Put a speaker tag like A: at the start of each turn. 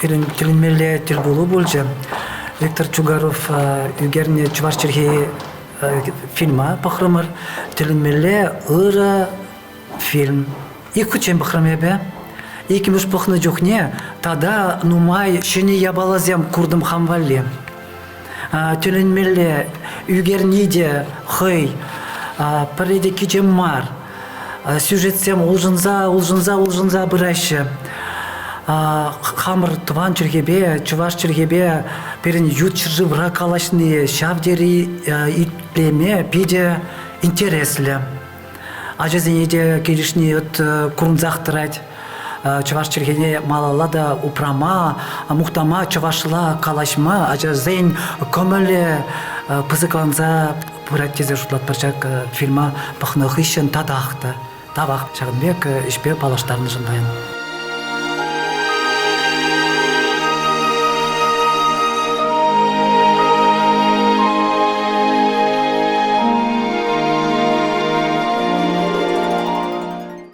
A: Пирӗн тӗлӗнмелле тӗлпулу пулчӗ. Виктор Чугаров ӳкернӗ чӑваш чӗлхи фильма пӑхрӑмӑр. Тӗлӗнмелле ырӑ фильм. Ик хутчен пӑхрӑм эпӗ. Иккӗмӗш пӑхнӑ чухне тата нумай ҫӗнӗ япаласем куртӑм хам валли. Тӗлӗнмелле ӳкерни те хӑй пӗрре те кичем мар. Сюжетсем улшӑнса, улшӑнса, улшӑнса пыраҫҫӗ. Хамӑр тӑван чӗлхепе, чӑваш чӗлхепе пирӗн ют ҫӗршывра калаҫни ҫав тери итлеме питӗ интереслӗ. Ачасене те килӗшни курӑнсах тӑрать. Чӑваш чӗлхине малалла та упрама, мухтама, чӑвашла калаҫма ачасен кӑмӑлӗ пысӑкланса пырать тесе шутлатпӑр ҫак фильма пӑхнӑ хыҫҫӑн татах та. Тавах ҫакӑн пек ӗҫпе паллаштарнӑшӑн паян.